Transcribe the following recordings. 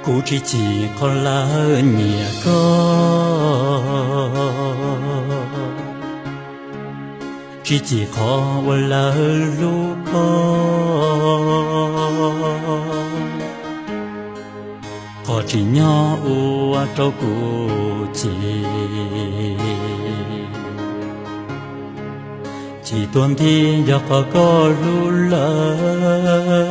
Kuv tsis chim qhov lawv nyiam koj, tsis chim qhov uas lawv hlub koj. Qhov tsim nyog ua rau kuv chim, chim tuag nthi yog qhov koj hlub lawv,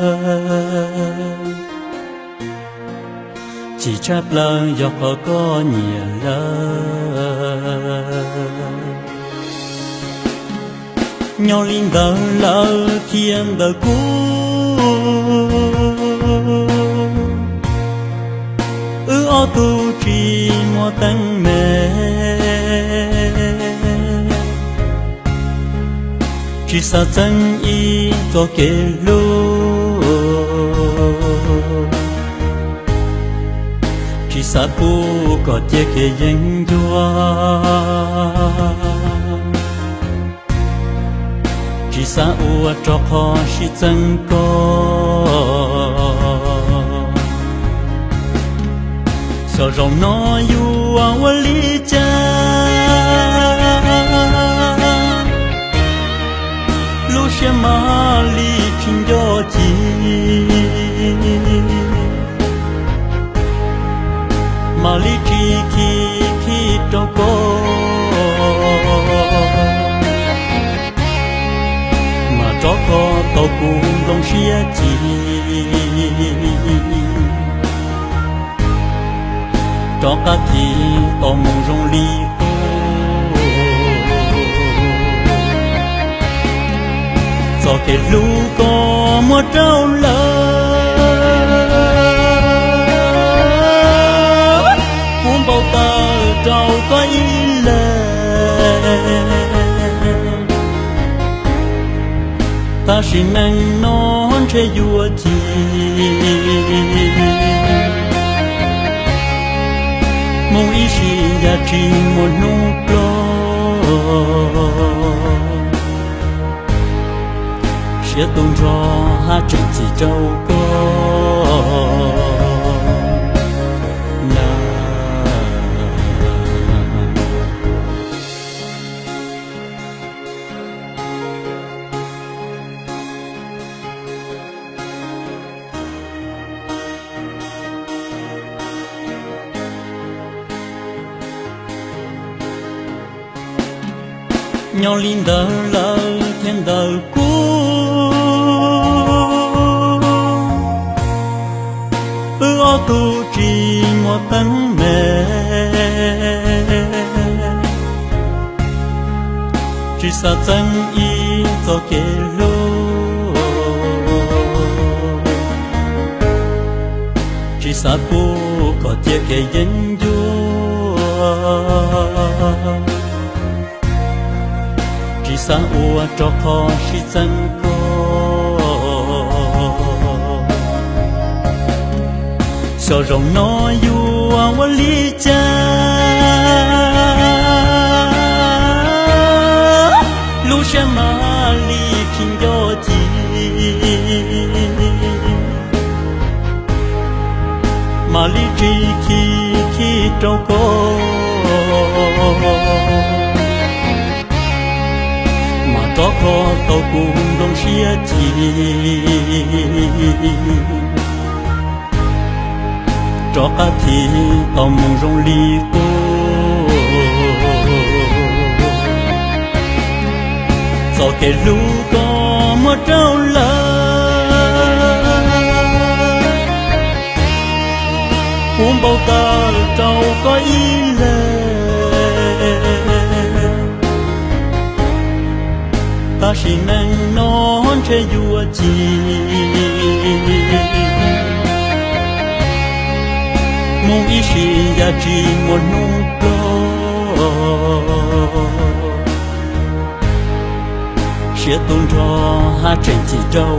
chim tshaj plaws yog qhov koj nyiam lawv. Nyob li ntawd lawv thiaj ntawm kuv, wb ob tug tsis muaj teeb meem, tsis xav txeeb ib txoj kev hlub, tsis xav pub kom ciaj kev yeeb ncuab, tsis xav ua rau qhov sib txeeb koj. Xyov zaum no yuav ua li cas, lub siab mas li tsis nco ci, mam li tsis khib khib rau koj, mas rov kho tau kuv nplooj siab ci, rov qab thim tau mus zoo li qub. Txoj kev hlub koj muab rau lawv, kuv npau taws rau koj ib leeg, tab sis neej no ntshe yuav ci, mus ib sim ya tsis muaj hnub plob, siab tu nrho haj tseem chim rau koj na. Nyob li ntawd lawv thiaj ntawm kuv, wb ob tug tsis muaj teeb meem, tsis xav txeeb ib txoj kev hlub, tsis xav pub kom ciaj kev yeeb ncuab, tsis xav ua rau qhov sib txeeb koj. Xyov zaum no yuav ua li cas, lub siab mas li tsis nco ci, mam li tsis khib khib rau koj, mas rov kho tau kuv nplooj siab ci, rov qab thim tau mus zoo li qub. Txoj kev hlub koj muab rau lawv, kuv npau taws rau koj ib leeg, tab sis neej no ntshe yuav ci, mus ib sim ya tsis muaj hnub plob, siab tu nrho haj tseem chim rau